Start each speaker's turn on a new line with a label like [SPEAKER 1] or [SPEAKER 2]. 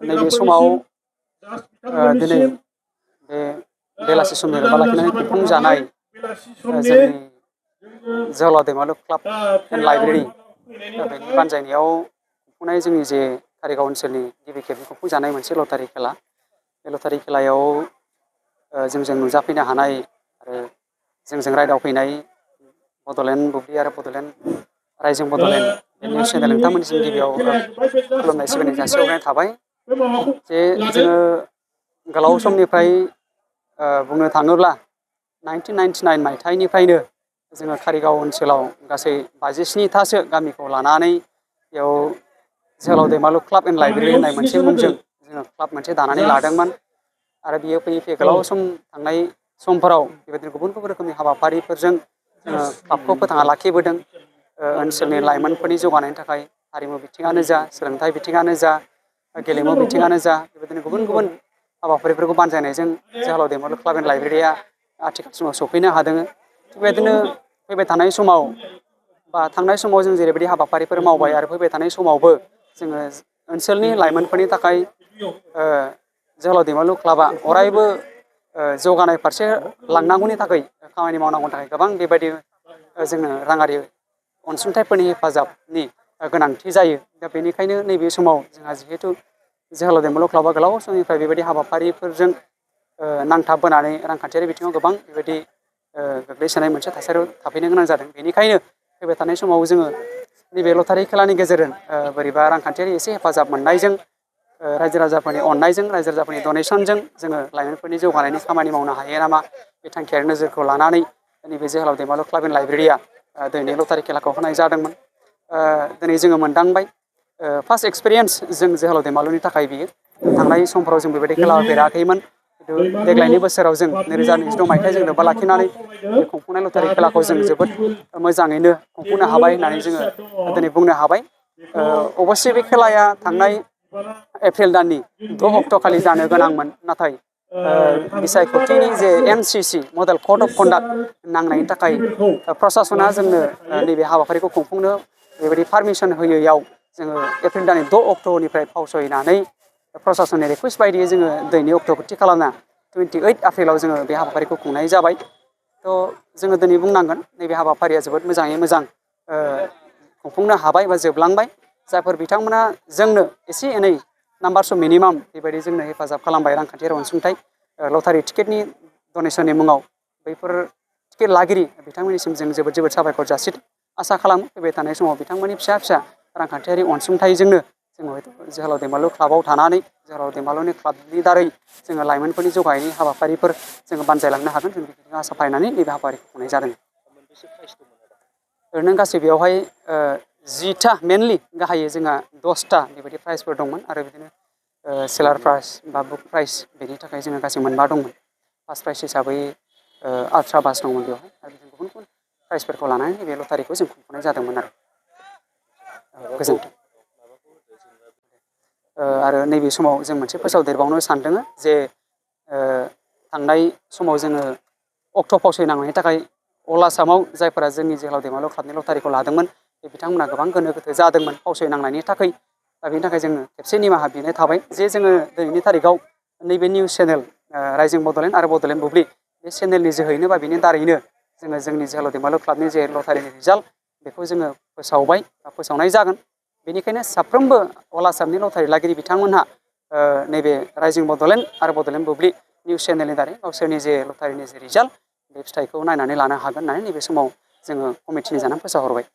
[SPEAKER 1] नैबे समाव दिनै बे बेलासि समनि लोब्बा लाखिनानै खुंफुंजानाय जोंनि जोहोलाव दैमालु क्लाब एन्ड लाइब्रेरि बेनि बानजायनायाव खुंफुंनाय जोंनि जे कारिगाव ओनसोलनि गिबि खेब खुंफुंजानाय मोनसे लटारि खेला बे लटारि खेलायाव जोंजों नुजाफैनो हानाय आरो जोंजों रायदावफैनाय बड'लेण्ड बुब्लि आरो बड'लेण्ड रायजो बड'लेण्ड बे निउस चेनेल नोंथांमोननिसिम गिबियाव खुलुमनाय सिबिनाय जासिहरनाय थाबाय जे जोङो गोलाव समनिफ्राय बुंनो थाङोब्ला 1999 मायथाइनिफ्रायनो जोङो कारिगाव ओनसोलाव गासै 57थासो गामिखौ लानानै बेयाव जोहोलाव दैमालु क्लाब एन्ड लाइब्रेरि होननाय मोनसे मुंजों जोङो क्लाब मोनसे दानानै लादोंमोन आरो बियो फैयै फैयै गोलाव सम थांनाय समफोराव बेबायदिनो गुबुन गुबुन रोखोमनि हाबाफारिफोरजों जोङो क्लाबखौ फोथांना लाखिबोदों ओनसोलनि लाइमोनफोरनि जौगानायनि थाखाय हारिमु बिथिङानो जा सोलोंथाइ बिथिङानो जा गेलेमु बिथिङानो जा बेबायदिनो गुबुन गुबुन हाबाफारिफोरखौ बानजायनायजों जोहोलाव दैमालु क्लाब एन्ड लाइब्रेरिया आथिखाल समाव सफैनो हादों थिग बेबायदिनो फैबाय थानाय समाव बा थांनाय समाव जों जेरैबायदि हाबाफारिफोर मावबाय आरो फैबाय थानाय समावबो जोङो ओनसोलनि लाइमोनफोरनि थाखाय जोहोलाव दैमालु क्लाबा अरायबो जौगानाय फारसे लांनांगौनि थाखाय खामानि मावनांगौनि थाखाय गोबां बेबायदि जोंनो राङारि अनसुंथाइफोरनि हेफाजाबनि गोनांथि जायो दा बेनिखायनो नैबे समाव जोंहा जिहेथु जोहोलाव दैमालु क्लाबा गोलाव समनिफ्राय बेबायदि हाबाफारिफोरजों नांथाबबोनानै रांखान्थियारि बिथिङाव गोबां बेबायदि गोग्लैसोनाय मोनसे थासारियाव थाफैनो गोनां जादों बेनिखायनो फैबाय थानाय समाव जोङो नैबे लटारि खेलानि गेजेरजों बोरैबा रांखान्थियारि एसे हेफाजाब मोननायजों रायजो राजाफोरनि अननायजों रायजो राजाफोरनि डनेसनजों जोङो लाइमोनफोरनि जौगानायनि खामानि मावनो हायो नामा बे थांखियारि नोजोरखौ लानानै नैबे जोहोलाव दैमालु क्लाब एन्ड लाइब्रेरिया दिनै लटारि खेलाखौ होनाय जादोंमोन दिनै जोङो मोनदांबाय फार्स्ट एक्सपिरियेन्स जों जोहोलाव दैमालुनि थाखाय बियो थांनाय समफोराव जों बेबायदि खेला होफेराखैमोन खिन्थु देग्लायनि बोसोराव जों 2026 मायथाइजों लोब्बा लाखिनानै बे खुंफुंनाय लटारि खेलाखौ जों जोबोद मोजाङैनो खुंफुंनो हाबाय होननानै जोङो दिनै बुंनो हाबाय अबस्से बे खेलाया थांनाय एप्रिल दाननि 6 अक्ट'खालि जानो गोनांमोन नाथाय बिसायख'थिनि जे MCC model code of conduct नांनायनि थाखाय प्रसासना जोंनो नैबे हाबाफारिखौ खुंफुंनो बेबायदि पारमिसन होयैयाव जोङो एप्रिल दाननि 6 अक्ट'निफ्राय फावसयनानै प्रसासननि रिकुवेस्ट बायदियै जोङो दिनैनि अक्ट'खौ थि खालामना 28 एप्रिलाव जोङो बे हाबाफारिखौ खुंनाय जाबाय थ' जोङो दिनै बुंनांगोन नैबे हाबाफारिया जोबोद मोजाङै मोजां खुंफुंनो हाबाय बा जोबलांबाय जायफोर बिथांमोना जोंनो एसे एनै नाम्बार्स अफ मिनिमाम बेबायदि जोंनो हेफाजाब खालामबाय रांखान्थियारि अनसुंथाइ लटारि टिकेटनि डनेसननि मुङाव बैफोर टिकेट लागिरि बिथांमोननिसिम जों जोबोद जोबोद साबायखर जासिदों आसा खालामो फैबाय थानाय समाव बिथांमोननि फिसा फिसा रांखान्थियारि अनसुंथाइजोंनो जोङो जोहोलाव दैमालु क्लाबाव थानानै जोहोलाव दैमालुनि क्लाबनि दारै जोङो लाइमोनफोरनि जौगानायनि हाबाफारिफोर जोङो बानजायलांनो हागोन जों बेखौनो आसा फायनानै नैबे हाबाफारिखौ खुंनाय जादों ओरैनो गासै बेवहाय 10टा मेनलि गाहायै जोंहा 10टा बेबायदि प्राइजफोर दंमोन आरो बिदिनो सेलार प्राइज बा बुक प्राइज बेनि थाखाय जोङो गासै मोनबा दंमोन फार्स्ट प्राइज हिसाबै आल्ट्रा बास दंमोन बेवहाय आरो बिदिनो गुबुन गुबुन प्राइजफोरखौ लानानै नैबे लटारिखौ जों खुंफुंनाय जादोंमोन आरो गोजोन्थों आरो नैबे समाव जों मोनसे फोसावदेरबावनो सानदों जे थांनाय समाव जोङो अक्ट' फावसयनांनायनि थाखाय अल आसामाव जायफोरा जोंनि जोहोलाव दैमालु क्लाबनि लटारिखौ लादोंमोन बिथांमोना गोबां गोनो गोथो जादोंमोन फावसयनांनायनि थाखाय दा बेनि थाखाय जोङो खेबसे निमाहा बिनाय थाबाय जे जोङो दिनैनि थारिखआव नैबे निउस चेनेल रायजों बड'लेण्ड आरो बड'लेण्ड बुब्लि बे चेनेलनि जोहैनो बा बेनि दारैनो जोङो जोंनि जोहोलाव दैमालु क्लाबनि जे लटारिनि रिजाल्ट बेखौ जोङो फोसावबाय बा फोसावनाय जागोन बेनिखायनो साफ्रोमबो अल आसामनि लटारि लागिरि बिथांमोनहा नैबे रायजों बड'लेण्ड आरो बड'लेण्ड बुब्लि निउस चेनेलनि दारै गावसोरनि जे लटारिनि जे रिजाल्ट बे फिथाइखौ नायनानै लानो हागोन होननानै नैबे समाव जोङो कमिटिनि जानानै फोसावहरबाय।